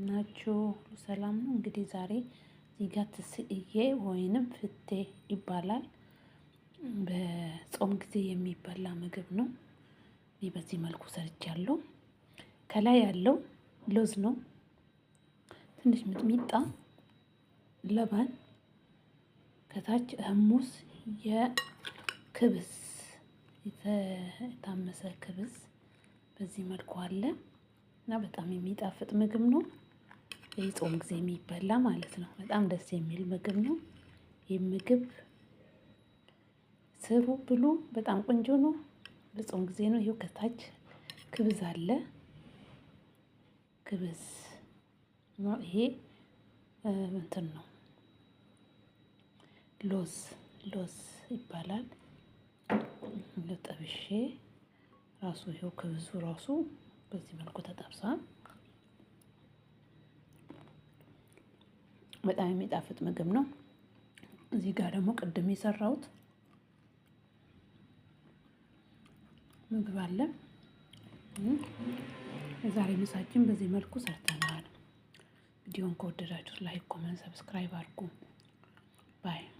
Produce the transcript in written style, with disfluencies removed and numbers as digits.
ናችሁ? ሁሉ ሰላም ነው? እንግዲህ ዛሬ እዚህ ጋር ትስእዬ ወይንም ፍቴ ይባላል። በጾም ጊዜ የሚበላ ምግብ ነው። እኔ በዚህ መልኩ ሰርቻለሁ። ከላይ ያለው ሎዝ ነው፣ ትንሽ ሚጥሚጣ፣ لبن፣ ከታች ህሙስ የክብስ የታመሰ ክብስ በዚህ መልኩ አለ እና በጣም የሚጣፍጥ ምግብ ነው። የጾም ጊዜ የሚበላ ማለት ነው። በጣም ደስ የሚል ምግብ ነው። ይህ ምግብ ስሩ ብሉ፣ በጣም ቆንጆ ነው። በጾም ጊዜ ነው። ይኸው ከታች ክብዝ አለ። ክብዝ ይሄ እንትን ነው፣ ሎዝ ሎዝ ይባላል። ጠብሼ ራሱ ይኸው ክብዙ ራሱ በዚህ መልኩ ተጠብሷል። በጣም የሚጣፍጥ ምግብ ነው። እዚህ ጋር ደግሞ ቅድም የሰራሁት ምግብ አለ። የዛሬ ምሳችን በዚህ መልኩ ሰርተናል። ቪዲዮን ከወደዳችሁት like፣ comment፣ subscribe አድርጉ። Bye።